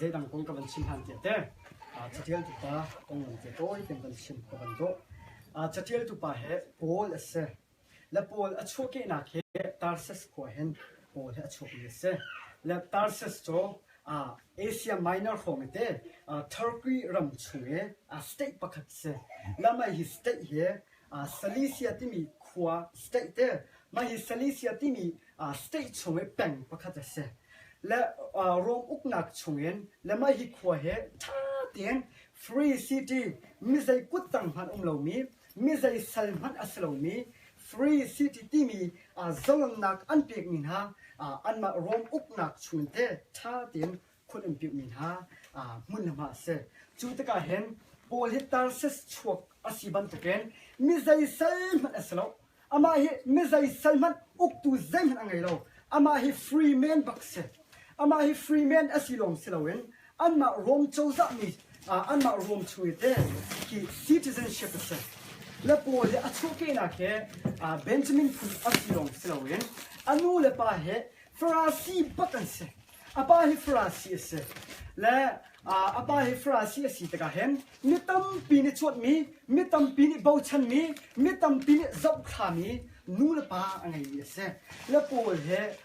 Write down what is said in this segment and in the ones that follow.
Zeidang kong ka van chim hlan tiah te catialtu pa konglam te tawi tein van chim ka van dawh. Catialtu pa he Paul a si. Le Paul a chuahkehnak hi Tarsus khua hin Paul hi a chuakmi a si. Le Tarsus cu Asia Minor hrawng i te Turkey ram chung i state pakhat a si. Le mah hi state hi Cilicia timi khua state te mah hi Cilicia timi state chung i peng pakhat a si. Le Rome uknak chungin le mah hi khua hi ṭha tein free city mizei kuttang hmanh um lomi mizei sal hmanh a si lomi free city timi zalonnak an pekmi hna anmah Rome uknak chungin te ṭha tein khun an piuhmi hna hmunhma a si. Cu tikah hin Paul hi Tarsus chuak a si bantukin mizei sal hmanh a si lo. Amah hi mizei sal hmanh uktu zeihmanh a ngei lo. Amah hi free man bak si. Amah hi free man a si lawng si loin anmah Rome cozah mi anmah Rome chung i te hi citizenship a si. Le Paul hi a chuahkehnak hi Benjamin phun a si lawng si loin a nu le pa hi Farasi bak an si. A pa hi Farasi a si. Le a pa hi Farasi a si tikah hin mi tampi nih cuanhmi, mi tampi nih bochanmi, mi tampi nih zohthlami nu le pa a ngeimi a si. Le Paul he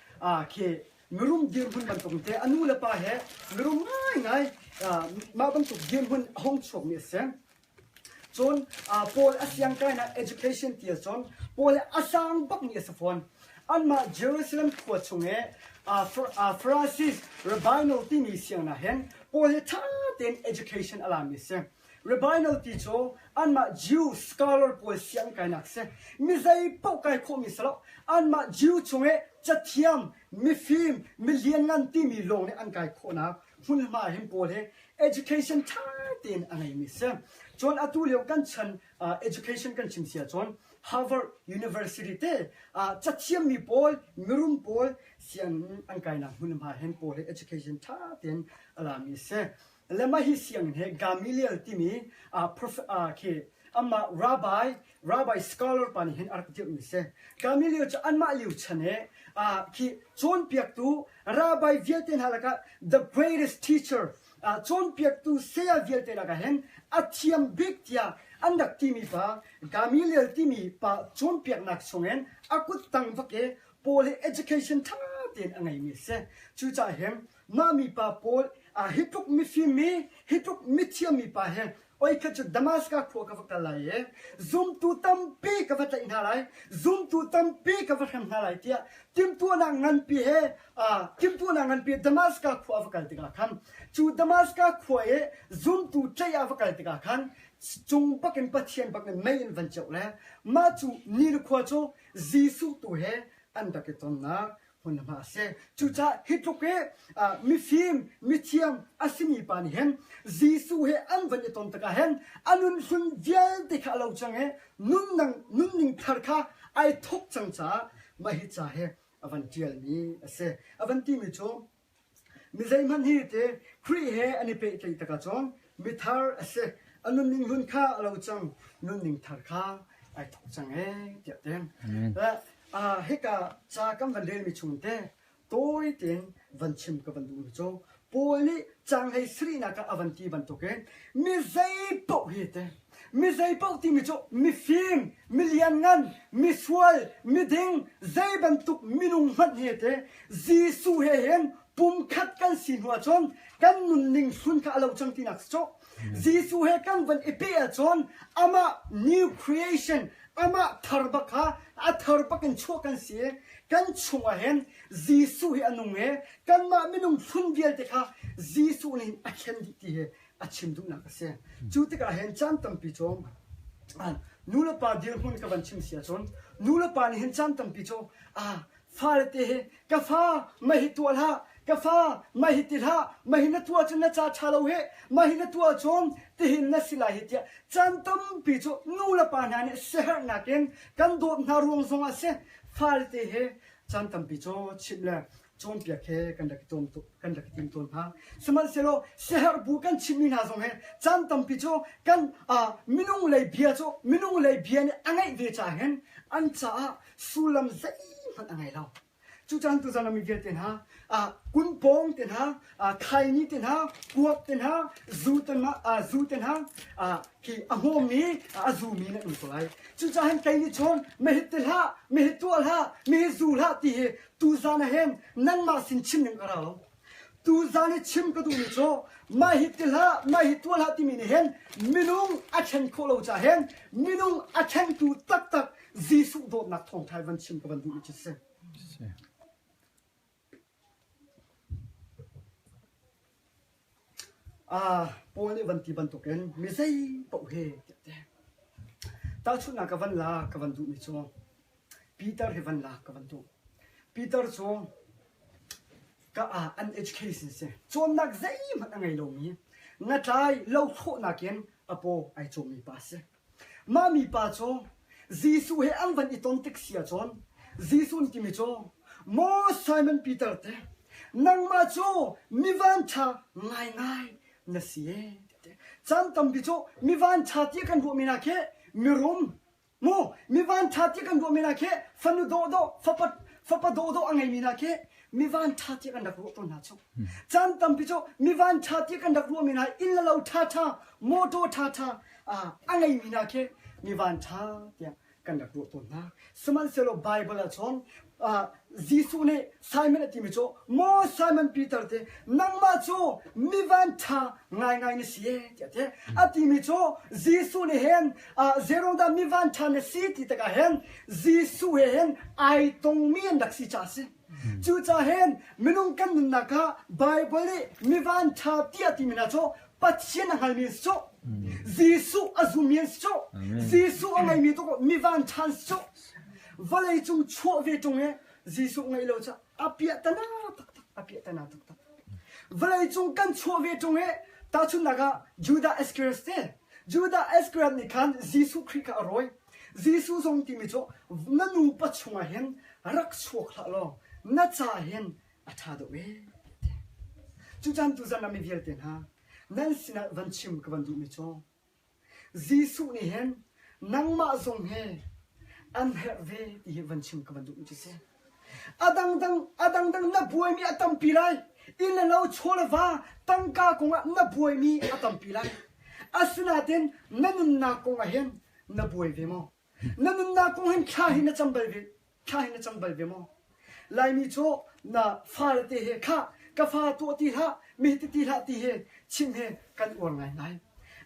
khi mirum dirhmun bantuk te a nu le pa he mirum ngaingai mah bantuk dirhmun a hung chuakmi a si. Cun Paul a siangkainak education ti ahcun Paul a sang bakmi a si fawn. Anmah Jerusalem khua chung i Pharisees rabbinal timi sianginn ah hin Paul hi ṭha tein education a lami a si. Rabbinal ti cu anmah Jew scholar pawl siangkainak a si. Mi zei paoh kai khawhmi si lo. Anmah Jew chung i cathiam, mifim, milianngan timi lawng nih an kai khawhnak hmunhma hin Paul hi education ṭha tein a ngeimi si. Cun atu lio kan chan education kan chim si ahcun Harvard University te cathiammi pawl, mirum pawl sianginn an kainak hmunhma hin pawl hi education ṭha tein a lami si. Le mah hi sianginn hi Gamaliel timi khi amah rabbi rabbi scholar pa nih hin a rak dirhmi si. Gamaliel cu anmah lio chan i khi cawnpiaktu rabbi vialte hna lakah the greatest teacher cawnpiaktu saya vialte lakah hin a thiam bik tiah an rak timi pa Gamaliel timi pa cawnpiaknak chungin a kuttang vak i Paul hi education ṭha tein a ngeimi a si. Cucaah hin mah mipa pawl hi tluk mifim mi, hi tluk mithiam mi pa hi oi khat cu Damascus khua ka va kal lai i zumtu tampi ka va tlaih hna lai, zumtu tampi ka va hrem hna lai tiah timhtuahnak nganpi he timhtuahnak nganpi Damascus khua a va kal tikah khan cu Damascus khua i zumtu tlaih ah va kal tikah khan cung bakin Pathian bak nih mei in van ceuh le mah cu ni le khua cu Jesuh tu he an rak i tonnak hmunhma a si. Cucaah hi tluk i mifim, mithiam a simi pa nih hin Jesuh he an van i ton tikah hin a nun hlun vialte kha a lo cang i nunning, nunning thar kha ai thawk cang caah mah hi ca hi a van ṭialmi a si. A van timi cu Mi zeihmanh hi ti Khrih he an i pehtlaih tik ahcun mithar a si. A nunning hlun kha a lo cang, nunning thar kha ai thawk cang ee tiah ti. Hika ca kan van relmi chung te tawi tein van chim ka van duhmi cu Paul nih caang sarihnak ah a van ti bantukin mi zei paoh hi te mi zei paoh timi cu mifim, milianngan, misual, miding, zei bantuk minung hmanh hi te Jesuh he hin pumkhat kan si hnu ahcun kan nunning hlun kha a lo cang tinak si cu. Jesuh he kan van i peh ahcun amah new creation, amah thar bak kha a thar bak in chuah kan si i kan chungah hin Jesuh hi a nung i kanmah minung hlun vialte kha Jesuh nih a thlen dih ti hi a chim duhnak a si. Cu tikah hin caan tampi cu nu le pa dirhmun ka van chim si ahcun nu le pa nih hin caan tampi cu fale te hi ka fa mah hi tuah hlah ka fa mah hi ti hlah mah hi na tuah cun na ca ṭha lo he mah hi na tuah cun tihin na si lai hi tiah caan tampi cu nu le pa hna nih siaherhnak in kan dawt hna ruang zong ah si fale te he caan tampi cu chimh le cawnpiak he kan rak i tawn kan rak i tim tawn hna sihmanhsehlaw siaherh bu kan chimmi hna zong he caan tampi cu kan minung lei bia cu minung lei bia nih a ngeih ve ca hin an caah sullam zeihmanh a ngei lo. Cucan tuzan ah mi vialte hna, kunpawng te hna, thaini te hna, kuak te hna, zu te hna, zu te hna, hi a hmawmmi, a zumi nan um ko lai. Cucaah hin kei nih cun mehit te hlah, mehit tuah hlah, mehit zu hlah ti hi tuzan ah hin nanmah sin chim ding ka ra lo. Tuzan i chim ka duhmi cu mah hi ti hlah, mah hi tuah hlah timi nih hin minung a ṭhen khawh lo caah hin minung a ṭhentu taktak Jesuh dawtnak thawngṭha van chim ka van duhmi cu si. Ah, Paul nih van ti bantukin mi zei paoh he tiah ti. Tahchunhnak ka van la ka van duhmi cu Peter hi van lak ka van duh. Peter cu ka ah an education si. Cawnnak zeihmanh a ngei lomi, ngatlai lo khawhnak in a paw ai cawmmi pa a si. Mah mipa cu Jesuh he an van i ton tik si ahcun Jesuh nih timi cu Maw Simon Peter te nangmah cu mi vanṭha ngaingai na si ee. Caan tampi cu mi vanṭha ti kan ruahmi hna khi mirum Mu mi vanṭha ti kan ruahmi hna khi fanu dawhdawh fapa fapa dawhdawh a ngeimi hna khi mi vanṭha ti kan rak ruah tawn hna cu. Caan tampi cu mi vanṭha ti kan rak ruahmi hna inn le lo ṭhaṭha motor ṭhaṭha a ngeimi hna khi mi vanṭha tiah kan rak ruah tawn hna. Sihmanhsehlaw Baibal ah cun Jesuh nih Simon a timi cu Maw Simon Peter te nangmah cu mi vanṭha ngaingai na si ee tiah ti. A timi cu Jesuh nih hin zeiruangdah mi vanṭha na si ti tikah hin Jesuh he hin ai tongmi an rak si caah a si. Cucaah hin minung kan nunnak ah Baibal nih mi vanṭha tiah timi hna cu Pathian a hngalmi an si cu. Jesuh a zummi an si cu. Jesuh a ngeimi tu mi vanṭha an si cu. Vawleicung chuah ve ṭung i Jesuh ngeih lo cu a piahtana taktak, a piahtana taktak. Vawleicung kan chuah ve ṭung i tahchunhnak ah Judah Iscariot te, Judah Iscariot nih khan Jesuh Khrih kha a rawi. Jesuh zong timi cu na nupa chungah hin rak chuak hlah law na ca hin a ṭha deuh ee. Cucan tuzan ah mi vialte hna nan sinah van chim ka van duhmi cu Jesuh nih hin nangmah zong hi an herh ve ti hi van chim ka van duhmi cu si. A dangdang a dangdang na buaimi a tampi lai. Inn le lo chaw le va tangka kongah na buaimi a tampi lai. Asinain na nunnak kongah hin na buai ve maw? Na nunnak kong hin thla hi na cam bal ve thla hi na cam bal ve maw? Laimi cu na fale te he khah ka fa tuah ti hlah mi ti ti hlah ti he chim he kan uar ngaingai.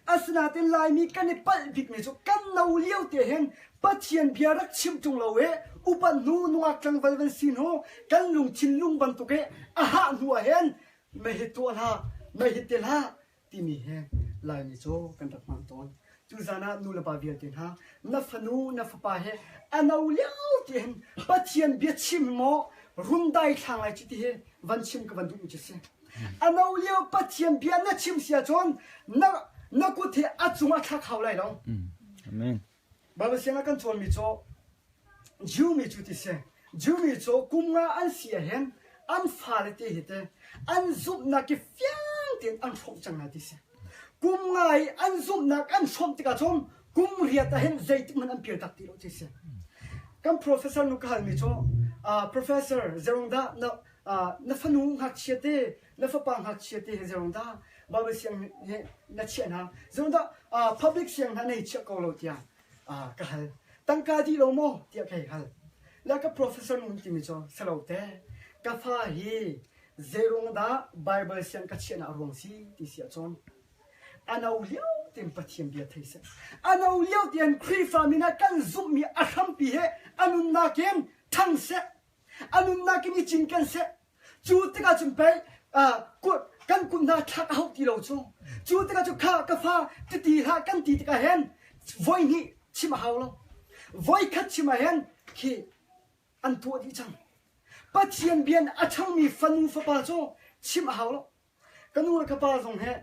Asinain Laimi kan i palh bikmi cu kan no lio te hin Pathian bia rak chim ṭung lo i upat hnu nungak tlangval van si hnu kan lungthin lung bantuk i a hah hnu ah hin mei hi tuah hlah mei hi ti hlah timi he Laimi cu kan rak hmang tawn. Tuzan ah nu le pa vialte hna na fanu na fapa he a no lio ti hin Pathian bia chim maw rundai thlang lai cu ti hi van chim ka van duhmi cu si. A no lio Pathian bia na chim si ahcun na na kut hi a cungah thlak hau lai lo. Amen. Bible siang ah kan cawnmi cu Jew mi cu ti si. Jew mi cu kum nga an si ah hin an fale te hi te an zumhnak hi fiang tein an hrawmh cang hna ti si. Kum nga i an zumhnak an hrawmh tikah cun kum riat ah hin zeitik hmanh an pial tak ti lo ti si. Kan professor nu ka halmi cu professor zeirung dah na na fanu ngakchia te na fapa ngakchia te hi zeirung dah Bible siang hi na chiah hna zeirung dah public siang hna nei chiah ko lo tiah ka hal. Tangka dih lo maw tiah ka hei hal. Le ka professor nu timi cu salo te ka fa hi zeirung dah Bible siang ka chiahnak ruang si ti si ahcun a no lio tein Pathian bia thei seh. A no lio tein Khrihfa min ah kan zumhmi a hrampi he a nunnak in ṭhang seh. A nunnak in i cinken seh. Cu tikah cun pei kan kut hna thlak a hauh ti lo cu. Cu tikah cu kha ka fa titi hlah kan ti tikah hin voi hnih chim a hau lo. Voi khat chim ah hin khi an tuah dih cang. Pathian bia in a ṭhangmi fanu fapa cu chim a hau lo. Ka nu le ka pa zong he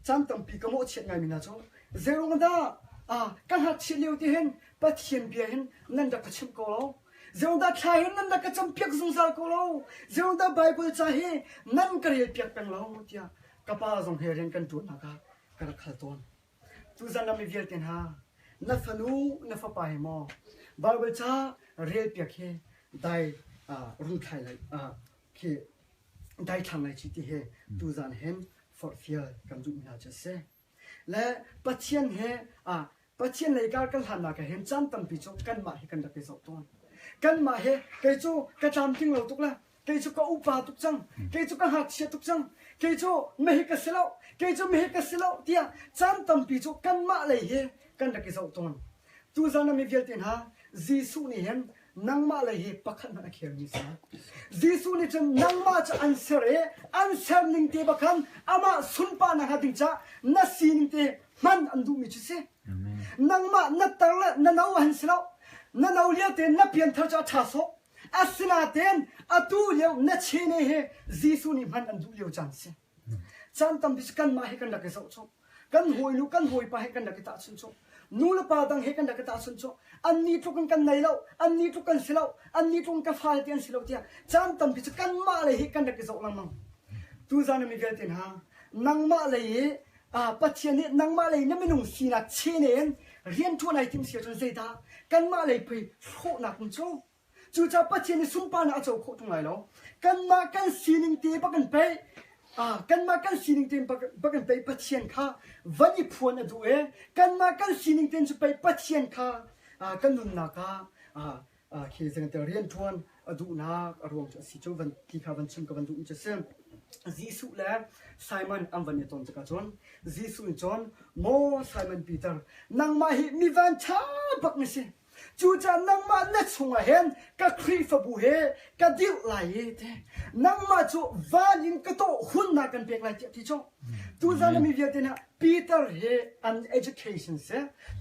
caan tampi ka mawhchiat ngaimi hna cu zeiruang dah ka ngakchiat lio te hin Pathian bia hin nan rak ka chimh ko lo. Zeiruang dah thla hin nan rak ka campiak zungzal ko lo. Zeiruang dah Baibal ca hi nan ka relpiak peng lo tiah ka pa zong he rian kan ṭuannak ah ka rak hal tawn. Tuzan ah mi vialte hna na fanu na fapa he maw Baibal ca relpiak hi dai rungthlai lai khi daithlang lai chi ti he tuzan hen forhfial kan duh mi hna cu a si. Le Pathian he Pathian lei kar kan hlannak ah hin caan tampi cu kanmah hi kan rak i zoh tawn. Kanmah he kei cu ka tlamtling lo tuk le kei cu ka upa tuk cang, kei cu ka ngakchia tuk cang, kei cu mehi ka si lo, kei cu mehi ka si lo tiah caan tampi cu kanmah lei he kan rak i zoh tawn. Tuzan ah mi vialte hna Jesuh nih hin nangmah lei hi pakhat hmanh a khelmi si. Jesuh nih cun nangmah cu an ser i an ser ning te bak khan amah sunparnak hnga ding caah na sining te hman an duhmi cu si. Nangmah na tar le na no han si lo. Na no lio te na pianthar cu a ṭha sawh. Asinain atu lio na chene he Jesuh nih hman an duh lio caan si. Caan tampi cu kanmah he kan rak i zohchuh. Kan hawinu kan hawipa he kan rak i tahchunh cu. Nu le pa dang he kan rak i tahchunh cu. Annih tluk in kan nei lo, annih tluk kan si lo, annih tluk in ka fale ti an si lo tiah caan tampi cu kanmah lei hi kan rak i zoh lengmang. Tuzan ah mi vialte hna, nangmah lei i Pathian nih nangmah lei na minung sinak chene in rianṭuan ai timh si ahcun zeidah kanmah lei pei hrawhnak um cu? Cucaah Pathian nih sunparnak a co khawh ṭung lai lo. Kanmah kan sining te bak in pei kanmah kan sining te bak in pei Pathian kha van i phuan a duh i kanmah kan sining te cu pei Pathian kha kan nunnak ah khi zengte rianṭuan a duhnak a ruang cu a si cu van ti kha van chim ka van duh mi cu a si. Jesuh le Simon an van i ton tikah cun Jesuh nih cun maw Simon Peter nangmah hi mi van ṭha bak na si Cucaah nangmah na chungah hin ka Khrihfabu he ka dirh lai i ti nangmah cu van in ka tawh hunnak kan pek lai tiah ti cu. Tuzan mi vialte nih Peter he an education si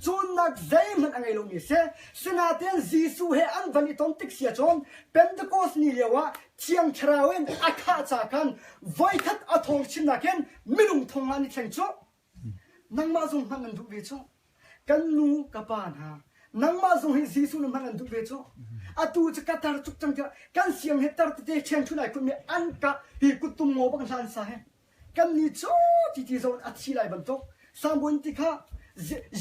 cawnnak zeihmanh a ngei lomi si sinain Jesuh he an van i ton tik sia cun Pentecost ni lio ah Thiang Thlarau in a khah ca khan voikhat a thawng chimnak hin minung thong ah an i thleng cu. Nangmah zong hmang an duh ve cu. Kan nu ka pa hna nangmah zong hi Jesuh na hmang an duh ve cu. Atu cu ka tar cuk cang tiah kan siang he tar tete ṭhiang ṭhun ai khutmi an ka hi kuttum ngaw bak hlan sa he kan ni cu ti ti zawn a thi lai bantuk sangbuin ti kha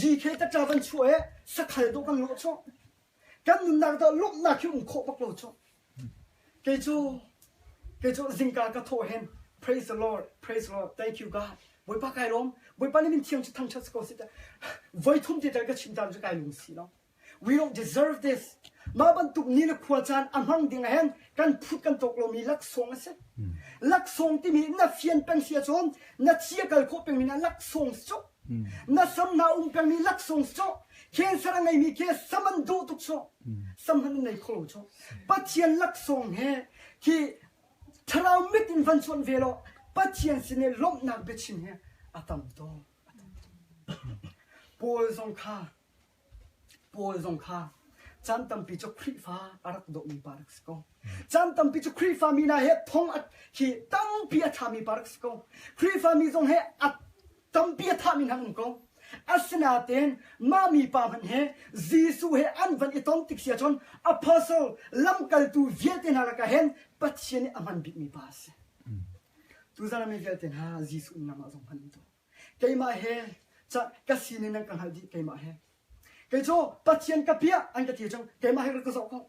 GK taṭa van chuah he sakhal dawh kan lawh cu kan nunnak dah lawmhnak hi um khawh bak lo cu Kei cu kei cu zingka ka thawh hin praise the Lord praise the Lord thank you God Bawipa kai lawm Bawipa nih min thiang cu thangṭhat si ko seh voi thum te tal ka chim tan cu kai lung si lo we don't deserve this mah bantuk ni le khua caan a hmang ding ah hin kan phut kan tawk lomi laksawng a si laksawng timi na fian peng si ahcun na chia kal khawh pengmi na laksawng si cu na sam na um pengmi laksawng si cu cancer a ngeimi khi sam an dawh tuk cu sam hmanh an nei kho lo cu Pathian laksawng he khi thlarau mit in van chuan ve law Pathian sin i lawmhnak biachim hi a tam tawn. Paul zong kha Paul zong kha caan tampi cu Khrihfa a rak dawhmi pa rak si ko. Caan tampi cu Khrihfa mi hna he thong a khi tampi a thlami pa rak si ko. Khrihfa mi zong he a tampi a thahmi hna um ko. Asinain mah mipa hmanh he Jesuh he an van i ton tik si ahcun apostle lamkaltu vialte hna lakah hin Pathian nih a hman bikmi pa a si. Tuzan ah mi vialte hna Jesuh in nangmah zong hman in tuah. Keimah he ka sining nan ka hngalh dih keimah he. Kei cu Pathian ka piah an ka ti cang keimah he ka zoh ko.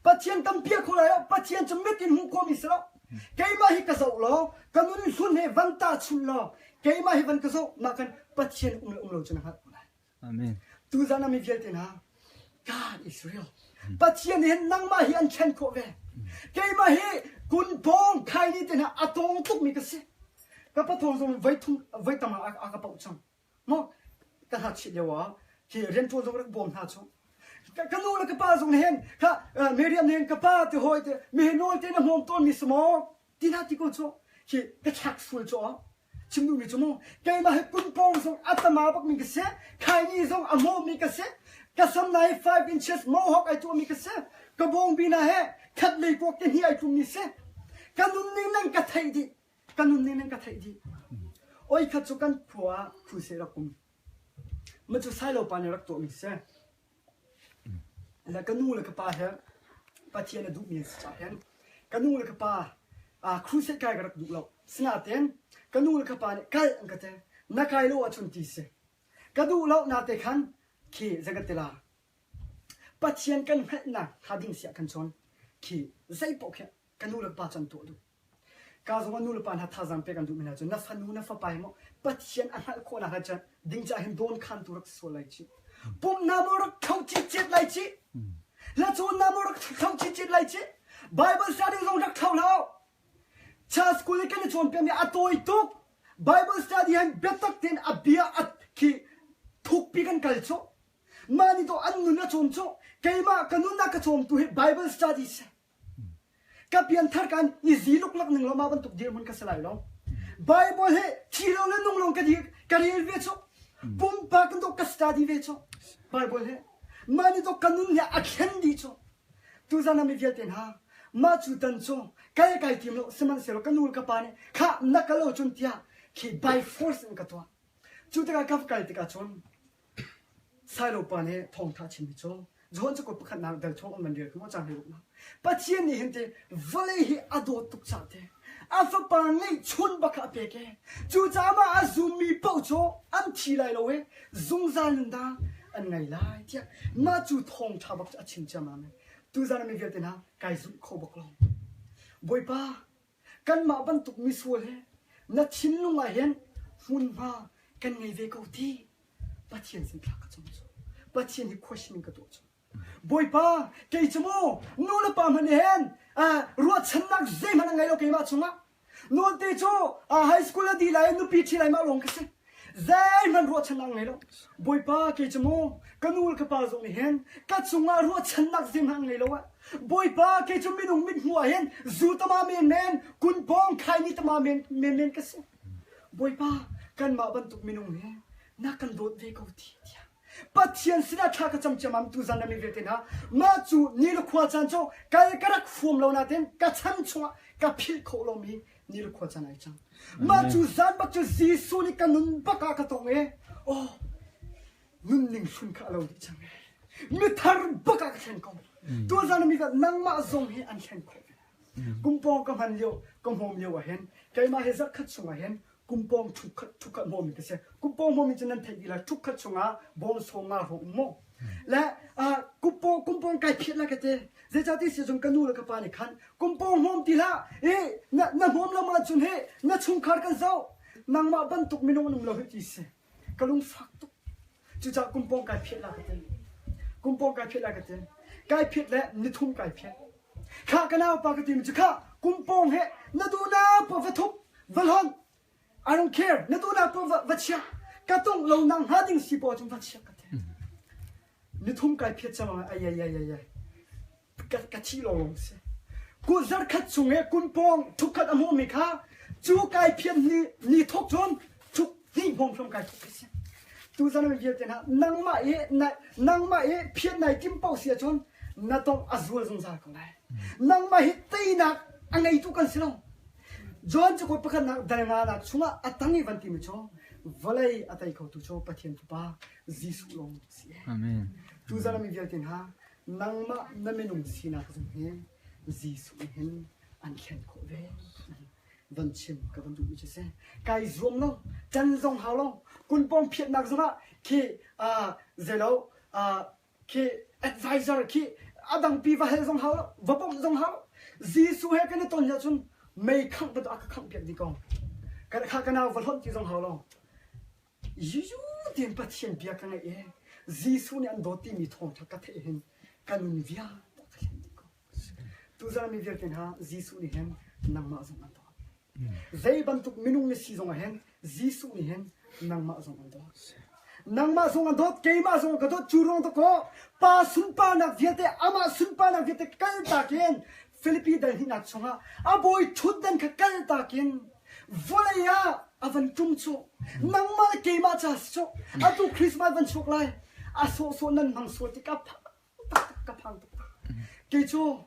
Pathian kan piah kho lai lo. Pathian cu mit in hmuh khawhmi si lo. Keimah hi ka zoh law, ka nun hlun he van tahchunh law, keimah hi van ka zoh, mah kan Pathian um le um lo cu na hngalh ko lai. Amen. Tuzan ah mi vialte hna, God is real. Pathian nih hin nangmah hi an thlen khawh ve. Keimah hi kun pawng khaini te hna a tawng tukmi ka si. Ka pathawng zong voi thum voi tam ah a ka pauh cang. Maw ka ngakchiat lio ah khi rianṭuan zong rak bawm hna cu. Ka nu le ka pa zong nih hin kha Miriam nih hin ka pa ti hawi te mi hi nawl te na hmawm tawn mi si maw ti hna ti ko cu khi ka thlak sual cu chim duhmi cu mu keimah hi kunpawng zong a tama bak mi ka si khaini zong a hmawm mi ka si ka sam na hi 5 inches mohawk ai tuah mi ka si ka bawngbi na he khat lei kuak te hni ai tlum mi si ka nunning nan ka theih dih Ka nunning nan ka theih dih. Oi khat cu kan khua ah crusade rak um. Ma cu Sailo pa nih rak tuahmi si. Le ka nu le ka pa he Pathian a duhmi an si caah hin ka nu le ka pa crusade kai ka rak duh lo. Sinain ka nu le ka pa nih kal an ka ti. Na kai lo ahcun ti si. Ka duh lo nate khan khi zei ka ti la. Pathian kan hngalhnak hnga ding siah kan cawn. Khi zei paoh khi ka nu le pa cu an tuah duh. Ka zong ah nu le pa hna thazaang pek an duhmi hna cu na fanu na fapa hi maw Pathian a hngalh khawhnak ah cun ding caah hin dawn khantu rak si sual lai cih. Pumhnak maw rak tho citcet lai cih. Hlacawnnak maw rak tho citcet lai cih. Bible study zong rak tho hlah. Church school i kan i cawnpiakmi a tawi tuk. Bible study hin biatak tein a bia a khi thukpi kan kal cu. Mah nih to an nun a cawm cu. Keimah ka nun a ka cawmtu hi Bible study si. Ka pianthar kan i zi luklak ning lo ma bantuk dirhmun ka si lai lo. Bible hi thi lo le nung lo ka di ka rel ve cu. Pumpak in to ka study ve cu. Bible hi. Mah nih to ka nun hi a thlen dih cu. Tuzan ah mi vialte hna, mah cu tan cu kal kai tim lo sihmanhsehlaw ka nu le ka pa nih khah na kal lo cun tiah khi by force in ka tuah. Cu tikah ka va kal tikah cun Sailo pa nih thawngtha a chimmi cu John cakuat pakhatnak dal chung an van rel kha cang hlei Pathian nih hin te vawlei hi a dawt tuk caah te a fapa ngeihchun bak kha a pek e. Cucaah mah a zummi paoh cu an thi lai lo i zungzal nunnak an ngei lai tiah mah cu thawngṭha bak cu a chim ciammam i tuzan ah mi vialte hna kai zumh kho bak lo. Bawipa, kanmah bantuk misual he na thinlung ah hin hmunhma kan ngei ve ko ti Pathian sin thla ka cam cu. Pathian hi question in ka tuah cu. Bawipa, kei cu mu nu le pa hmanh nih hin ruahchannak zeihmanh an ngei lo keimah chungah. Nawnte cu high school a dih lai i nupi ṭhi lai mah lawng ka si. Zeihmanh ruahchannak ngei lo. Bawipa, kei cu mu ka nu le ka pa zong nih hin ka cungah ruahchannak zeihmanh an ngei lo ah. Bawipa, kei cu minung mithmuh ah hin zu tama menmen, kunpawng khaini tama men menmen ka si. Bawipa, kanmah bantuk minung hi na kan dawt ve ko ti tiah Pathian sinah thla ka cam ciammam tuzan na mi vialte hna mah cu ni le khua caan cu kal ka rak huam lo nain ka chan chungah ka philh khawh lomi ni le khua caan ai cang. Mah cu zan bak cu Jesuh nih ka nun bak ah ka tong i oh nunning hlun kha a lo dih cang mithar bak ah ka thlen ko. Tuzan na mi nangmah zong hi an thlen khawh ve. Kumpawng ka hman lio ka hmawm lio ah hin keimah hi zarh khat chungah hin kumpawng ṭhukhat ṭhukhat hmawmi ka si. Kumpawng hmawmi cu nan theih dih lai. Ṭhukhat chungah bawm sawm nga hrawng um mu. Le kumpawng kumpawng kai phiat la ka ti. Zeicahti si cun ka nu le ka pa nih khan kumpawng hmawm ti hlah. I na na hmawm lo ma cun hi na chungkhar kan zoh. Nangmah bantuk minung an um lo hi ti si. Ka lungfak tuk. Cucaah kumpawng kai phiat la ka ti. Kumpawng kai phiat la ka ti. Kai phiat le nithum kai phiat. Khah ka naupa ka timi cu khah kumpawng he na duhnak paoh va thup va hlonh I don't care na duhnak paoh va, va chia ka tongh lo nang hnga ding si paoh cun va chia ka ti. Nithum kai phiat cang ai ai ai ai ai ka, ka thi lawnglawng si. Ku zarkhat chung he kunpawng thukhat a hmuhmi kha cu kai phiat ni, ni thok cun thuk hnih hmawng hram kai thok khi si. Tuzan mi vialte hna nangmah i na, nangmah i phiat nai tim paoh si ahcun na tongh a zual zungzal ko lai. Nangmah hi teinak a ngeitu kan si lo. John cakuat pakhatnak dal nganak chungah a tang i van timi cu vawlei a tei khotu cu Pathian Fapa Jesuh lawng si. Amen. Tuzan mi vialte hna nangmah na minung sinak zong hi Jesuh nih hin an thlen khawh ve. Van chim ka van duhmi cu si. Kai zuam lo, can zong hau lo, kunpawng phiatnak zongah khi zeilo khi advisor khi a dangpi va hal zong hau lo, va bawmh zong hau lo. Jesuh he kan i ton ahcun mei khangh bantuk a ka khangh piak dih ko. Kha ka nau va hlonh ti zong hau lo. Yuyu tiin Pathian bia ka ngaih i Jesuh nih an dawt timi thawngṭha ka theih hin ka nun vialte ka thlen dih ko. Tuzan mi vialte hna Jesuh nih hin nangmah zong an dawt. Zei bantuk minung na si zongah hin Jesuh nih hin nangmah zong an dawt. Nangmah zong an dawt, keimah zong ka dawt, cu ruang dakaw pa sunparnak vialte, amah sunparnak vialte kaltak in Filipi dal hnihnak chungah a bawi ṭhutdan kha kaltak in vawlei ah a van ṭum cu nangmah le keimah ca si cu atu Christmas van chuak lai a sawhsawh nan hmang sual ti ka phang taktak ka phang taktak kei cu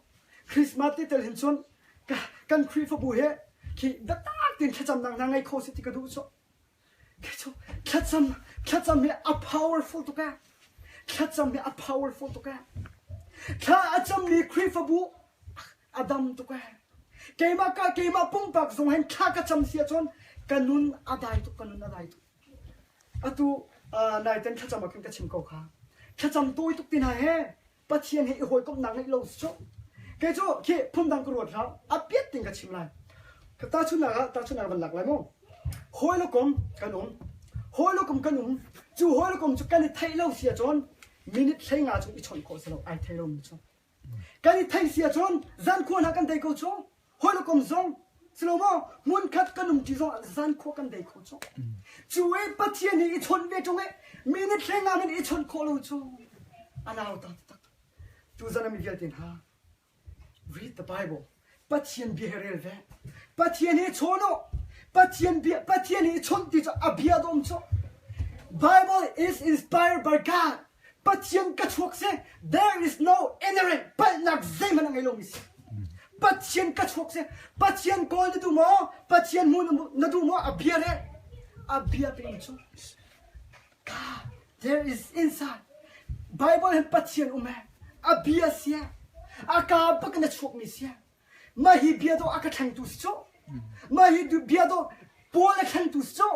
Christmas ti tel hin cun kan Khrihfabu he khi biatak tein thlacamnak hna ngei kho seh ti ka duh cu kei cu thlacam thlacam hi a powerful tuk eh thlacam hi a powerful tuk eh thla a cammi Khrihfabu a dam tuk eh. Keimah ka keimah pumpak zong hin thla ka cam si ahcun ka nun a dai tuk ka nun a dai tuk. Atu naiten thlacam ah khin ka chim ko kha. Thlacam tawi tuk ti hna he Pathian he i hawikomhnak ngeih lo cu. Kei cu khi phundang ka ruat hlah. A piat ting ka chim lai. Ka tahchunhnak ah tahchunhnak van lak lai mu. Hawi le kom kan um. Hawi le kom kan um. Cu hawi le kom cu kan i theih lo si ahcun minute 15 chung i chawnh khawh si lo. Ai thei lomi cu. Kan i theih si ahcun zankhua hna kan dei ko cu. Hawi le kom zong si lo maw hmunkhat kan um ṭi zong zankhua kan dei kho cu. Cu i Pathian hi i chawnh ve ṭung i minute 15 men i chawnh khawh lo cu a nauta taktak. Tuzan a mi vialte hna read the Bible. Pathian bia hi rel ve. Pathian hi chawn u. Pathian bia Pathian hi chawnh ti cu a bia dawm cu. Bible is inspired by God. Pathian ka chuak si. There is no inherent palhnak zeihmanh a ngei lomi si. Pathian ka chuak si. Pathian kawl na duh maw? Pathian hmu na duh maw? A bia re. A bia pe in cu. God, there is inside. Bible hin Pathian um he. A bia sia. A ka bak na chuakmi sia. Mah hi bia dawh a ka thlengtu si cu. Mah hi bia dawh Paul a thlengtu si cu.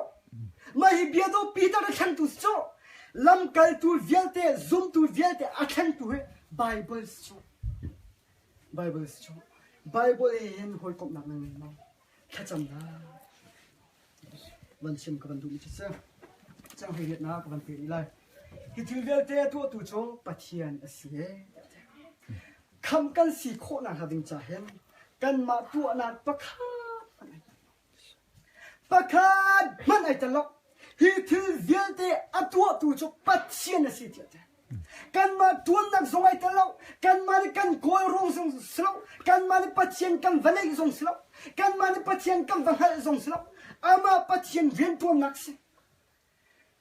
Mah hi bia dawh Peter a thlengtu si cu. Lamkaltu vialte, zumtu vialte a thlengtu hi Bible si cu. Bible si cu. Bible he hin hawikomhnak na ngei maw? Thlacamnak. Van chim ka van duhmi cu si. Cang hleiriatnak ka van pe rih lai. Hi thil vialte a tuahtu cu Pathian a si e. Khamh kan si khawhnak hnga ding ca hin kanmah tuahnak pakhat hmanh ai tel lo. Pakhat hmanh ai tel lo. Hi thil vialte a tuahtu cu Pathian a si tiah a ti. Kanmah ṭuannak zong ai tel lo. Kanmah nih kan kawl ruang zong si lo. Kanmah nih Pathian kan va neih zong si lo. Kanmah nih Pathian kan va hngalh zong si lo. Amah Pathian rianṭuannak si.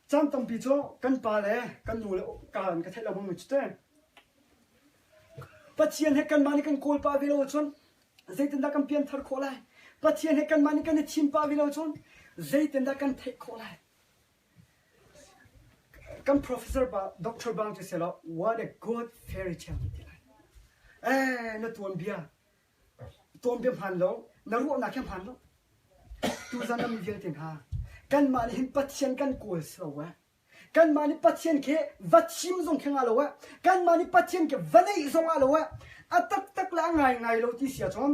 Caan tampi cu kan pa le kan nu le ka an ka theih lo bang cu te. Pathian he kanmah nih kan kawl pah ve lo ahcun zeitindah kan pianthar khawh lai? Pathian he kanmah nih kan i thim pah ve lo ahcun zeitindah kan theih khawh lai? Kan professor pa Doctor Bang cu selaw what a good fairy tale ti lai. Eh na tuanbia tuanbia hmaan lo na ruahnak hi hmaan lo. Tuzan na mi vialte hna kanmah nih hin Pathian kan kawl si lo eh. Kanmah nih Pathian khi va thim zong khi nga lo eh. Kanmah nih Pathian khi va neih zong ah lo eh. A taktak le a ngaingai lo ti si ahcun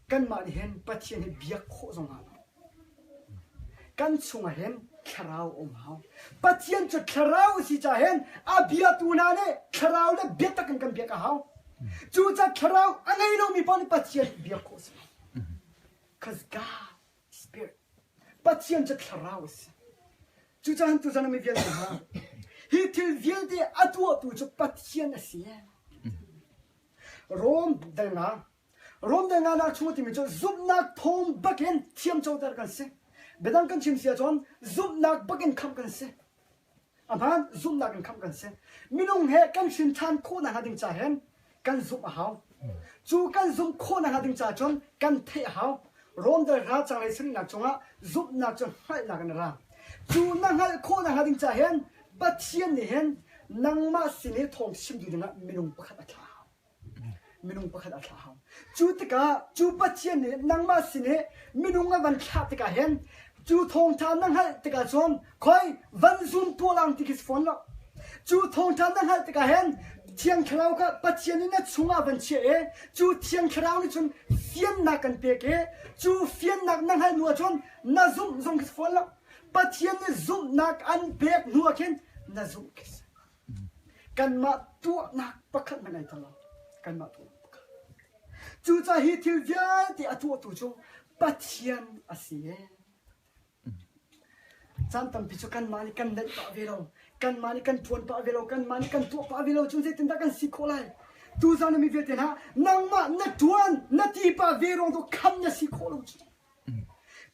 kanmah nih hin Pathian hi biak khawh zong ah lo. Kan chungah hin thlarau a um hau. Pathian cu thlarau a si caah hin a biatu hna nih thlarau le biatak in kan biak a hau. Cucaah thlarau a ngei lomi paoh nih Pathian biak khawh a si lo. Cause God is spirit. Pathian cu thlarau a si. Cucaah tuzan mi vialte hna hi thil vialte a tuahtu cu Pathian a si. Rom dal nga Romdelnak chung a timi cu zumhnak thawng bakin thiamcoter kan si. Biadang kan chim si ahcun zumhnak bakin khamh kan si. A hmaan zumhnak in khamh kan si. Minung he kan hrin ṭhan khawhnak hnga ding ca hin kan zumh a hau. Cu kan zumh khawhnak hnga ding ca cun kan theih a hau. Romdel hra canglei sarihnak cungah zumhnak cu hngalhnak in a ra. Cu na hngalh khawhnak hnga ding ca hin Pathian nih hin nangmah sin i thawng chim duh dingah minung pakhat a thlah a hau. Minung pakhat a thlah hau. Cu tikah cu Pathian nih nangmah sin i minung a van thlah tikah hin cu thawngṭha na hngalh tikah cun khoi van zum tuah lang ti khi si fawn lo. Cu thawngṭha na hngalh tikah hin Thiang Thlarau kha Pathian nih na chungah van chiah i cu Thiang Thlarau nih cun fiannak kan pek i cu fiannak na hngalh hnu ahcun na zumh zong khi si fawn lo. Pathian nih zumhnak an pek hnu ah khin na zumh khi si. Kanmah tuahnak pakhat hmanh ai tel lo. Kanmah tuahnak pakhat. Cucaah hi thil vialte a tuahtu cu Pathian a si. Caan tampi cu kanmah nih kan neih pah ve lo. Kanmah nih kan ṭuan pah ve lo. Kanmah nih kan tuah pah ve lo. Cun zeitindah kan si khawh lai? Tuzan mi vialte hna nangmah na ṭuan na ti pah ve ruang tu kham na si khawh lo cu.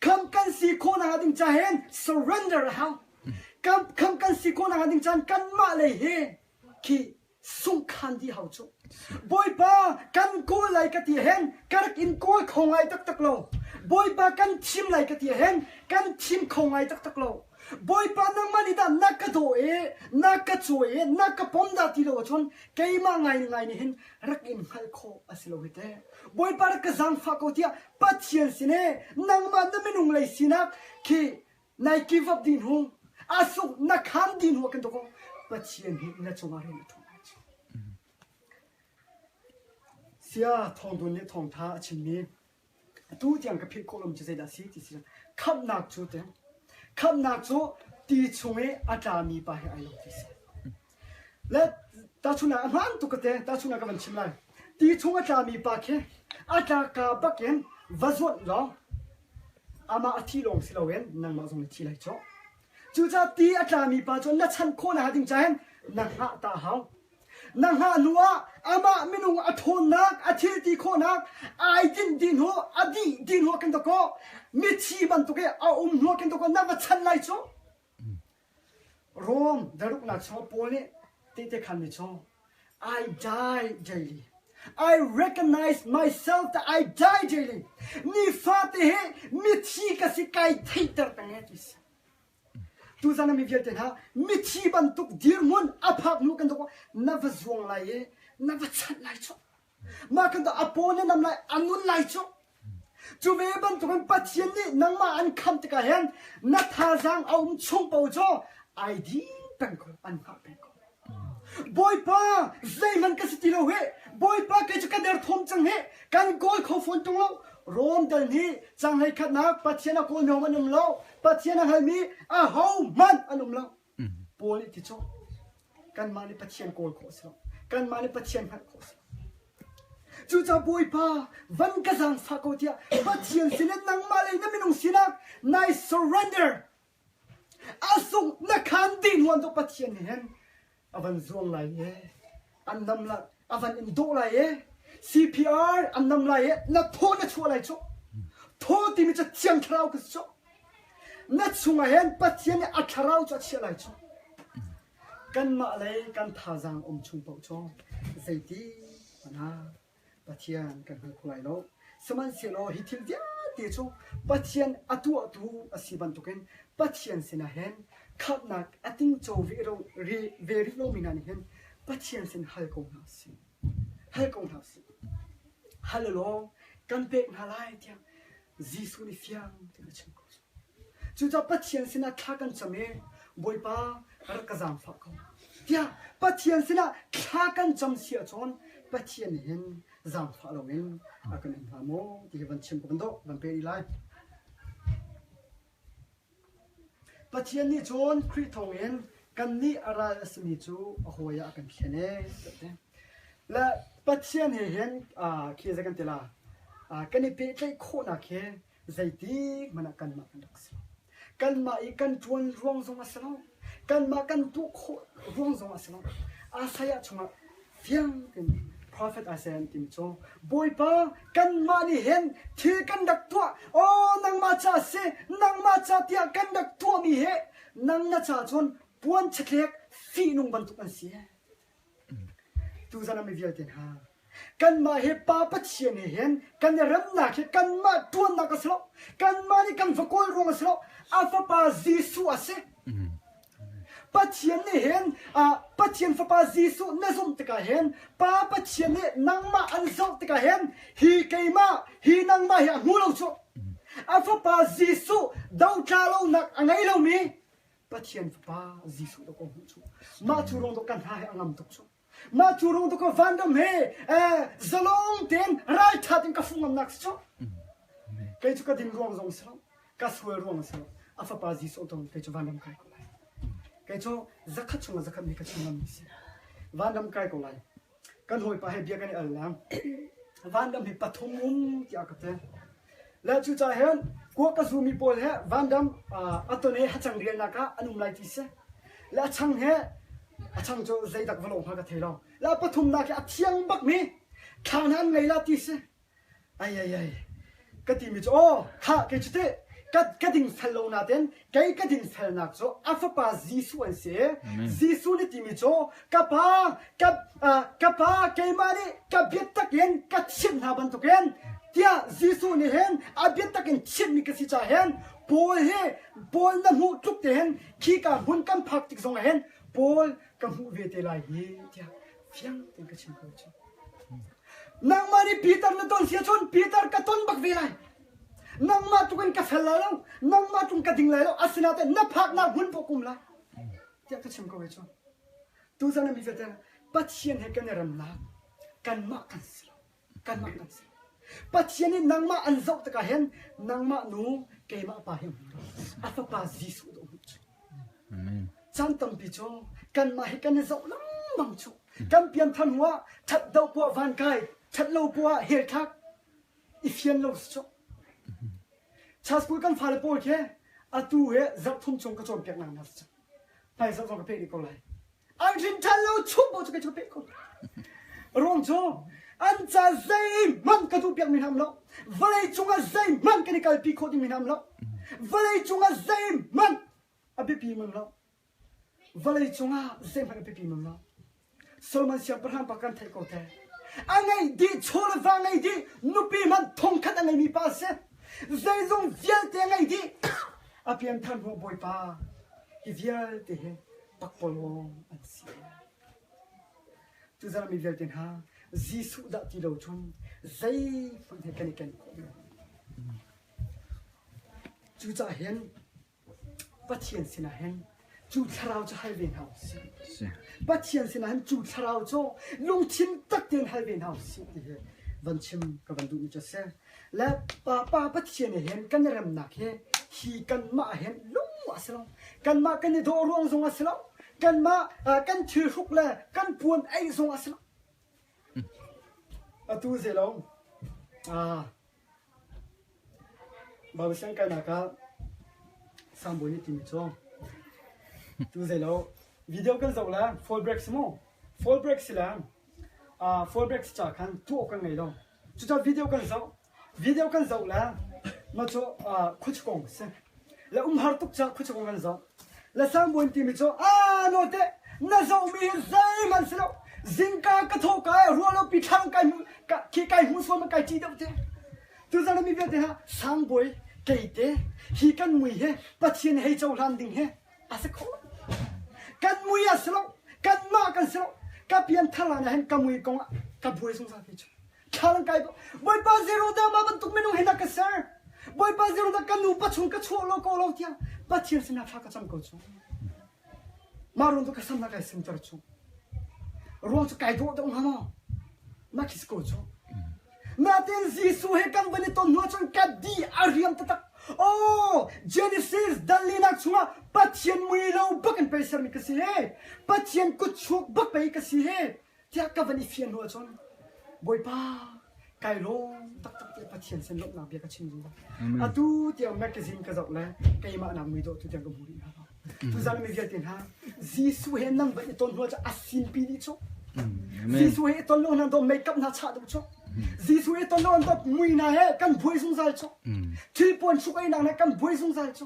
Kham kan si khawh nakhnga ding ca hin surrender a hau. Kham kan si khawh nakhnga ding caan kanmah lei hi khi sungkhan dih hau cu. Bawipa kan kawl lai ka ti hen ka rak in kawl kho ngai taktak lo. Bawipa kan thim lai ka ti hen kan thim kho ngai taktak lo. Bawipa nangmah nih dah na ka daw i na ka cawi i na ka pom dah ti lo ahcun keimah ngai ngai nih hin rak in hngalh khawh a si lo hi teh. Bawipa rak ka zaangfah ko tiah Pathian sin i nangmah na minung lei sinak khi nai give up dih hnu a sung na khan dih hnu ah kan ko Pathian hi na cungah rian a ṭuan lai cu. Sia Thawng Dun nih thawngtha a chimmi atu tiang ka philh khawh lomi cu zeidah a si ti si khamhnak cu te khamhnak cu ti chung i a tlami pa he ai lo ti si. Le tahchunhnak a hmaan tuk ka te tahchunhnak ka van chim lai. Ti chung a tlami pa khi a tlakka bakin va zuanh law amah a thi lawng si loin nangmah zong na thi lai cu. Cucaah ti a tlami pa cu na chanh khawh nakhnga ding cahin na hngah ta hau. Na hngah hnu ah amah minung a ṭhawnnak, a thil ti khawhnak, ai dinh dih hnu, a dih dih hnu ah kan dawk awh. Mithi bantuk i a um hnu ah kan dawk awh na va chanh lai cu. Rom daruknak chungah Paul nih tehte khanmi cu I die daily. I recognize myself that I die daily. Nifate he mithi ka si kai theihter peng e ti si. Tuzan mi vialte hna mithi bantuk dirhmun a phak hnu kan dok na va zuang lai i na va chanh lai cu. Mah kan a paw na nam lai a nun lai cu. Cu ve bantukin Pathian nih nangmah an khamh tikah hin na thazaang a um chung paoh cu ai din peng ko, an hngah peng ko. Bawipa, zeihmanh ka si ti lo hih. Bawipa, kei cu ka derthawm cang hih. Kan kawl kho fawn ṭung lo. Rom dal nih canghlei khatnak Pathian a kawl mi an um lo. Pathian a hngalmi ahohmanh an um lo. Paul nih ti cu kanmah nih Pathian kawl khawh a si lo. Kanmah nih Pathian hngalh khawh a si lo. Cucaah Bawipa van ka zaangfah ko tiah Pathian sin in nangmah le na minung sinak nai surrender a sung na khan dih hnuan to Pathian nih hin a van zuang lai e an nam la a van in dawh lai e CPR an nam lai e na thaw na chuah lai cu thaw timi cu thiang thlarau ka si cu na chungah hin Pathian nih a thlarau cu a chiah lai cu kanmah lei kan thazaang um chung paoh cu zeiti hmanh ah Pathian kan hngal kho lai lo. Sihmanhsehlaw hi thil vialte cu Pathian a tuahtu a si bantukin Pathian sinah hin khamhnak a tingco ve, ve rih lomi hna nih hin Pathian sin hal ko hna usih. Hal ko hna usih. Hal law kan pek hna lai tiah Jesuh nih fiang tein a chim ko. Cucaah Pathian sinah thla kan cam i Bawipa rak ka zaangfah ko tiah Pathian sinah thla kan cam si ahcun Pathian nih hin zaangfah loin a kan um hnga maw ti hi van chim ka van dawh van pe rih lai. Pathian nih cun Khrih thawngin kannih a ral a simi cu a hawi ah a kan thlen ee. Le Pathian he hin khi zei kan ti la kan i pehtlaih khawhnak hi zeitik hmanh ah kanmah kan rak si lo. Kanmah i kan ṭuan ruang zong a si lo. Kanmah kan tuah khawh ruang zong a si lo. Isaiah chungah fiang tein prophet Isaiah an timi cu Bawipa kanmah nih hin thil kan rak tuah aw nangmah ca si nangmah ca tiah kan rak tuahmi hi nang na ca cun puan chatlek fihnung bantuk an si. Tuzan ah mi vialte hna, kanmah hi Pa Pathian he hin kan i remnak hi kanmah ṭuannak a si lo. Kanmah nih kan va kawl ruang a si lo. A fapa Jesuh a si. Pathian nih hin Pathian fapa Jesuh na zumh tikah hin Pa Pathian nih nangmah an zoh tikah hin hi keimah hi nangmah hi a hmu lo cu. A fapa Jesuh dotla lonak a ngei lomi Pathian Fapa Jesuh dawk hmuh cu mah cu rong dawk kan hna he a ngam tuk cu mah cu rong dawk vanram he zalong tein raltha tein ka fuh ngamnak si cu kei cu ka ding ruang zong si lo ka sual ruang si lo a fapa Jesuh tong kei cu vanram kai ko lai kei cu zakhat chungah zakhat mi ka chim ngam si vanram kai ko lai Kan hawipa he bia kan i al lang. Vanram hi pathum um tiah ka ti. Le cucaah hin kuak a zumi pawl he vanram a ton i hacang rialnak ah an um lai ti si. Le a chang he a chang cu zeidak va lawng hnga ka thei lo. Le a pathumnak hi a thiang bakmi thla hna an ngei la ti si. Ai ai ai ka timi cu aw khah kei cu teh ka ka dingfel lo nain kei ka dingfelnak cu a fapa Jesuh an si. Jesuh nih timi cu ka pa ka ka pa keimah nih ka biatak in ka chimh hna bantukin tiah Jesuh nih hin a biatak in chimhmi ka si caah hin Paul hi Paul na hmuh tluk te hin khika hmun kan phak tik zongah hin Paul ka hmuh ve te lai hi tiah fiang tein ka chim ko cu. Nangmah nih Peter na ton si ahcun Peter ka ton bak ve lai. Nangmah tluk in ka fel lai lo, nangmah tluk ka ding lai lo, asinain na phaknak hmun poh kum lai. Tiah ka chim ko ve cu. Tuzan mi vialte Pathian he kan i remnak kanmah kan si lo. Kanmah kan si. Pathian nih nangmah an zoh tikah hin nangmah nu keimah pa hi a fapa Jesuh dah hmuh cu. Caan tampi cu kanmah hi kan i zoh lengmang cu. Kan pianthar hnu ah ṭhat do poah van kai, ṭhat lo poah hell thlak i fian lo si cu. Church school kan fale pawl khi atu he zarh thum chung ka cawnpiak nak hna si cu. Hmaizarh zong ka peh rih ko lai. An hrin ṭhan lo chung paoh cu kei cu ka peh ko. Ruang cu an ca zeihmanh ka duhpiak mi hna um lo. Vawlei cungah zeihmanh kan i kalpi khawh ding mi hna um lo. Vawlei cungah zeihmanh a biapi mi um lo. Vawlei cungah zeihmanh a biapi mi um lo. Solomon siangpahrang pa kan theih ko te. A ngeih dih chaw le va ngei dih nupi hmanh thongkhat a ngeimi pa a si. Zeizong vialte a ngei dih. A pianthar hnu Bawipa hi vialte hi pakpalawng an si. Tuzan mi vialte hna Jesuh dah ti lo cun zeihmanh he kan i ken khawh lo. Cucaah hin Pathian sinah hin cu thlarau cu hal ve hna usih. Pathian sinah hin cu thlarau cu lungthin tak tein hal ve hna usih ti hi van chim ka van duhmi cu a si. Le pa, pa Pathian he hin kan i remnak hi hi kanmah hin lung a si lo. Kanmah kan i dawh ruang zong a si lo. Kanmah kan thilhruk le kan puan ei zong a si lo. Atu zelong ah Baibal siang kainak ah Sangbawi nih timi cu tu zeilo video kan zoh le fall break si mu fall break si le uh, fall break si ca khan tuah awk kan ngei lo cucaah video kan zoh video kan zoh le mah cu uh, khuachakong si le umhar tuk ca khuachakong kan zoh le Sangbawi timi cu a no te na zohmi hi zeihmanh si lo zingka ka tho ka ruah lo pi thlang kai hmu khi kai hmu sual ma kai ṭi deuh te Tuzan mi vialte ha sangbawi keite hi kan mui he Pathian hei cohlan ding he a si kho lo. Kan mui a si lo. Kanmah kan si lo. Ka pian thar ah hin ka mui kong ah ka buai zungzal ve cu. Thla kai Bawipa zero dah mah bantuk minung hi na ka ser. Bawipa zero dah ka nu pa chung ka chuah lo ko lo tiah Pathian sinah thla ka cam ko cu. Mah ruang cu ka sam na kai semter cu. Ruang cu kai dawh deuh hnga maw? Mah khi si ko cu. Natin Jesuh he kan van i ton hnu ahcun ka di a riam taktak. Oh, Genesis dallinak chungah Pathian mui lo bak in pei sermi ka si he. Pathian kutchuak bak pei ka si he. Tiah ka van i fian hnu ahcun Bawipa kai lawm taktak tiah Pathian sin lawmhnak bia ka chim zungzal. Atu tiang magazine ka zoh le keimah nak mui dawh tu tiang ka hmu rih hna lo. Tuzan mi vialte hna Jesuh he nan van i ton hnu cu a sinpi dih cu. Jesuh he i ton lo hna do makeup hna chah deuh cu. Jesuh he ton lo an dot mui hna he kan buai zungzal cu. Thilpuan hruk einak hna kan buai zungzal cu.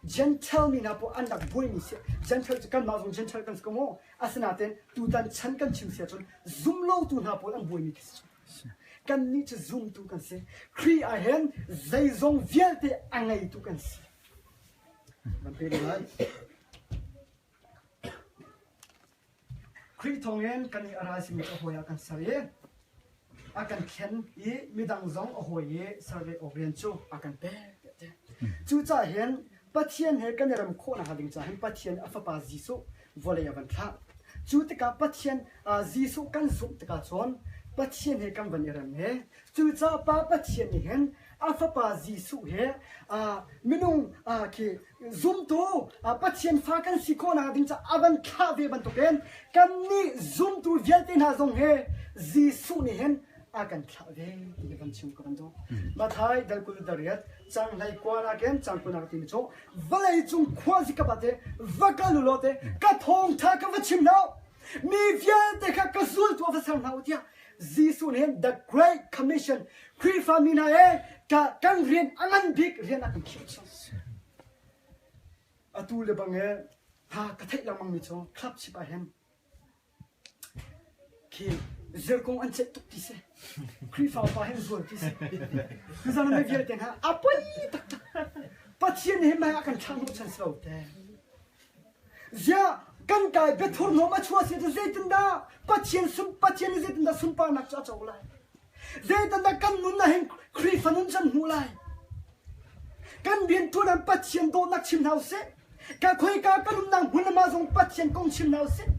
Gentile mi hna pawl an rak buaimi si. Gentile cu kanmah zong Gentile kan si ko maw? Asinain tutan chan kan chim si ahcun zumlotu hna pawl an buaimi khi si cu. Kannih cu zumtu kan si. Khrih ah hin zeizong vialte a ngeitu kan si. Van pe lai. Khrih thawngin kan i a ral simi a hawi ah kan ser i a kan thlen i midang zong a hawi i ser ve awk rian cu a kan pek tiah ti. Cucaah hin Pathian he kan i rem khawh nakhnga ding caah hin Pathian a fapa Jesuh vawlei a van thlah. Cu tikah Pathian Jesuh kan zumh tikah cun Pathian he kan van i rem he cucaah Pa Pathian nih hin a fapa Jesuh he minung khi zumtu Pathian fa kan si khawhnak ding caah a van thlah ve bantukin kannih zumtu vialte hna zong he Jesuh nih hin a kan thlah ve ti hi van chim ka van duh. Mathai dal 28 cang hlei kua nakin cang kunak timi cu vawlei cung khua zikap ah te va kal u law te ka thawngtha ka va chim hna mi vialte kha ka zultu a va ser hna u tiah Jesuh nih hin the Great Commission Khrihfa mi hna he ka kan rian a ngan bik rian a kan khirh chung. Atu le bang he ha ka theih lengmang mi cu club chip ah hin khi zirkung an ceih tuk ti si. Khrihfa upa hin zual ti si. Tuzan mi vialte hna a poi taktak. Pathian nih hin mah a kan thlah hnawh chan si lo te. Ziah kan kai biathurhnawm a chuah si cu zeitindah Pathian sun Pathian nih zeitindah sunparnak cu a co lai? Zeitindah kan nun ah hin Khrihfa nun kan hmuh lai? Kan rianṭuan ah Pathian dawtnak chim hna usih. Ka khoika kan umnak hmun le mah zong Pathian kong chim hna usih.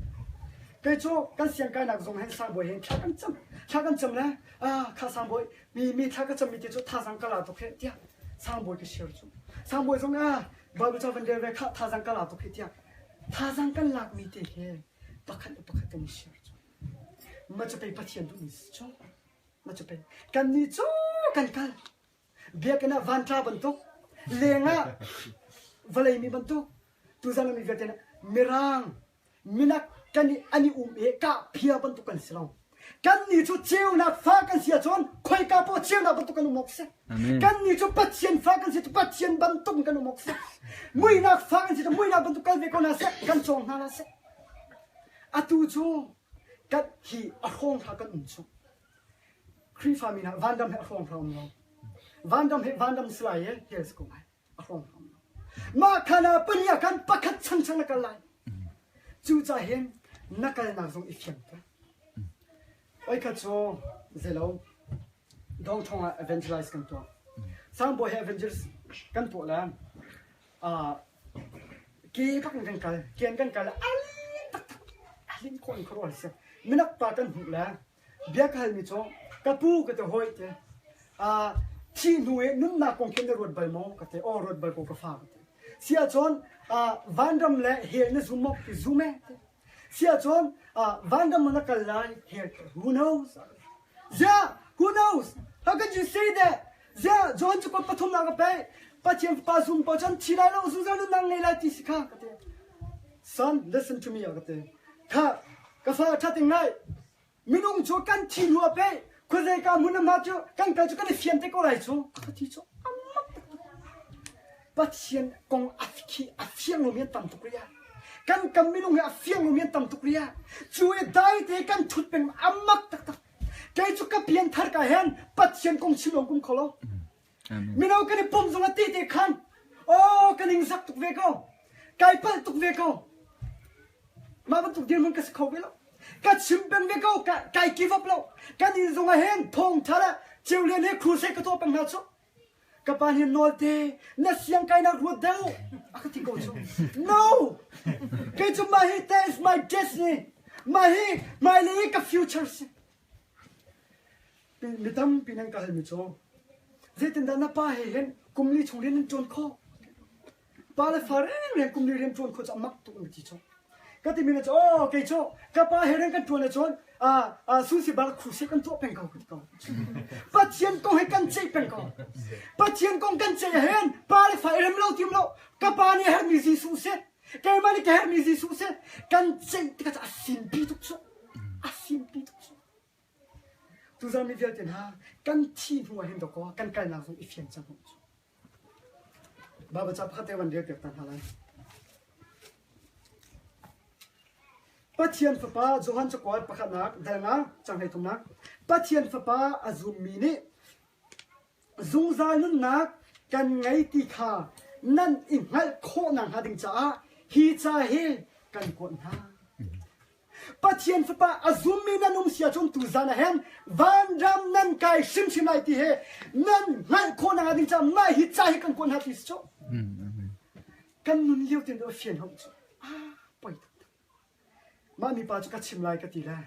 Kei cu kan siangkainak zong hin sangbawi hin thla kan cam. Thla kan cam le. Ah kha sangbawi mi mi thla ka cammi te cu thazang ka la tuk he tiah sangbawi ka share cu. Sangbawi zong ah Bible ca van rel ve kha thazang ka la tuk he tiah thazang kan lakmi te he pakhat le pakhat kan i share cu. Ma cu pei Pathian duhmi si cu. Ma cu pei kan nih cu kan kal. Biakinn ah vantla bantuk, leng ah vawlei mi bantuk, tuzan ah mi vialte nih Mirang, minak kan i an i um i kahphia bantuk kan si lo. Kannih cu ceunak fa kan si ahcun khoika poah ceunak bantuk kan um awk si. Kannih cu Pathian fa kan si cu Pathian bantuk kan um awk si. Muihnak fa kan si cu muihnak bantuk kal ve ko hna seh, kan cawng hna la seh. Atu cu kan hi a hrawng hna kan um cu. Khrihfami hna vanram he a hrawng um lo. Vanram he vanram si lai i hell si ko lai. A hrawng um lo. Mah khan ah pania khan pakhat changchang na kal lai. Cucaah hin na kalnak zong i fiang tuah. Oi kha cu zelo dong thong ah evangelize kan tuah. Sangbawi he evangelist kan tuah le ke bak in kan kal. Ken kan kal alin taktak alin khawh in khuaruah si. Minak pa kan hmuh le Bia ka halmi cu ka pu ka ti hawi te thi hnu i nunnak kong khin na ruat bal maw ka ti aw ruat bal ko ka fa ka ti si ahcun vanram le hell na zum maw ti zum e ti si ahcun vanram na kal lai hell who knows yeah who knows how can you say that yeah John cu pathum na ka pe Pathian fapa zum pa cun thi lai lo zungzal nunnak ngei lai ti si kha ka ti son listen to me ka ti kha ka fa tha ting ngai Minung cu kan thi hnu ah pei khuazeika hmun ah cu kan kal cu kan i fian te ko lai cu ka ti cu amak taktak. Pathian kong a khi a fiang lomi an tam tuk rih ah kan kam minung hi a fiang lomi an tam tuk rih ah cu i dai te kan thut peng amak taktak. Kei cu ka pian thar ka hen Pathian kong chim lo kum kho lo. Mino kan i pum zong a te te khan oh ka ning zak tuk ve ko kai palh tuk ve ko mah bantuk dirhmun ka si kho ve lo ka chim peng ve ko kai give up lo kan inn zong ah hin thawng tha le ceulian he crusade ka tuah peng hna cu ka pa nih nawl te na siang kainak ruat deuh a ka ti ko cu no kei cu mah hi that is my destiny mah hi hmailei ka future si Mi tampi nan ka halmi cu zeitindah na pa he hin kum li chung rian nan ṭuan khawh? Pa le fa rengreng kum li rian ṭuan khawh cu a mak tuk an ti cu. Ka timi na cu aw kei cu ka pa he rian kan ṭuan ahcun sunsi bar crusade kan tuah peng ko ka ti ko. Pathian kong he kan ceih peng ko. Pathian kong kan ceih ahhin pa le fa i rem lo tim lo ka pa nih a herhmi Jesuh si keimah nih ka herhmi Jesuh si kan ceih tikah a sinpi tuk cu a sinpi tuk cu. Tuzan mi vialte hna kan thi hnu ah hin dawkaw kan kalnak zong i fian cang hna u. Baibal ca pakhat te van rel piak ta hna lai. Pathian Fapa Johan cakuat pakhatnak dal nga cang hlei thumnak Pathian Fapa a zummi nih zungzal nunnak kan ngei ti kha nan i hngalh khawh nakhnga ding caah hi ca hi kan kuat hna. Pathian Fapa a zummi nan um si ahcun tuzan ah hin vanram nan kai hrimhrim lai ti hi nan hngalh khawh nakhnga ding caah mah hi ca hi kan kuat hna ti si cu. Kan nun lio tein a fian hau cu. Ah, poi taktak. Mah mipa cu ka chim lai ka ti le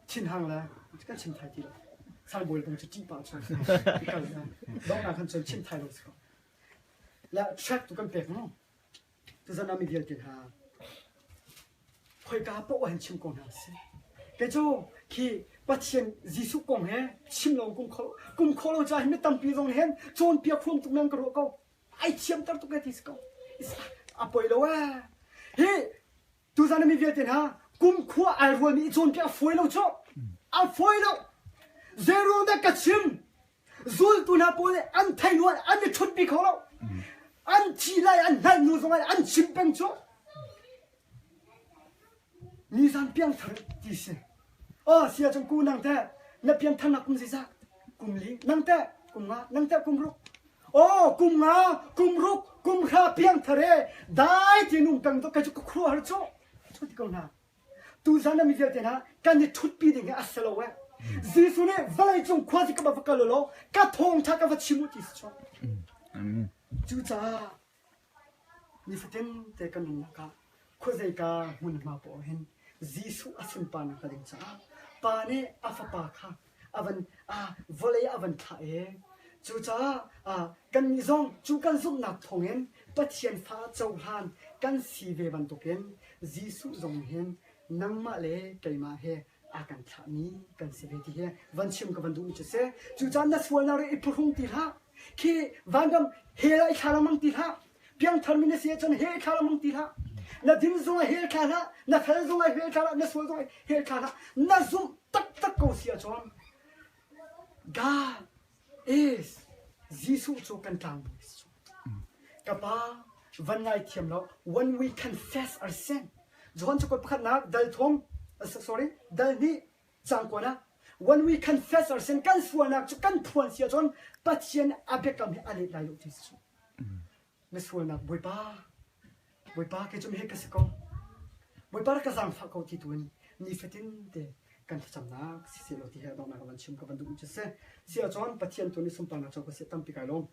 thinhang le kan chim thai ti lo. Sangbawi bang cu ṭih pah cun kal le donghnak khan cun chim thai lo si ko. Le track tu kan pek mu. Tuzan ah mi vialte hna khoika paoh ah hin chim ko hna sih. Kei cu khi Pathian Jesuh kong he chim lo kum kho kum kho lo ca hi mi tampi zong nih hin cawnpiak huam tuk nan ka ruah ko. Ai thiamter tuk e ti si ko. A poi lo ee. Hi tuzan ah mi vialte hna kum khua ai rualmi i cawnpiak a fawi lo cu. A fawi lo. Zero dah ka chim. Zultu hna pawl nih an theih hnu ah an i ṭhutpi kho lo. An thi lai an hngalh hnu zongah an chim peng cu. Nizan piangthar ti si. Aw sia cung ku nang teh na piangtharnak kum zeizat? Kum li. Nang teh kum nga. Nang teh kum ruk. Aw kum nga, kum ruk, kum hra piangthar e dai ti nung peng to kai cu ka khuaruahhar cu. Cu ti ko hna. Tuzan na mi vialte hna kan i ṭhutpi ding hi a si lo eh. Jesuh nih vawleicung khuazik ka va kal u law ka thawngṭha ka va chim u ti si chuak. Cucaah nifatin te kan nunnak ah khuazeika hmunhma poah hin Jesuh a sunparnak hnga ding caah Pa nih a fapa kha. a van vawlei a van thlah i cucaah kannih zong cu kan zumhnak thawngin Pathian fa cohlan kan si ve bantukin Jesuh zong hin nangmah le keimah he a kan thlahmi kan si ve ti hi van chim ka van duhmi cu si. Cucaah na sualnak ri i phuhrung ti hlah. Khi vanram hell ah i thla lengmang ti hlah. Piangthar mi na si ahcun hell thla lengmang ti hlah. Na din zong ah hell thla hlah. Na fel zong ah hell thla hlah. Na sual zong ah hell thla hlah. Na zumh taktak ko si ahcun God is Jesuh cu kan tlangbawi si. Ka pa van ngai thiam lo when we confess our sin John cakuat pakhatnak dal thum sorry dal hnih cang kuan ah when we confess our sin kan sualnak cu kan phuan si ahcun Pathian a biakam hi a let lai lo ti si. Na sualnak Bawipa Bawipa kei cu meheh ka si ko. Bawipa rak ka zaangfah ko ti tu in nifatin te kan thlacamnak siseh law ti he donghnak ka van chim ka van duh mi cu si. Si ahcun Pathian tu nih sunparnak co ko seh tampi kai lawm.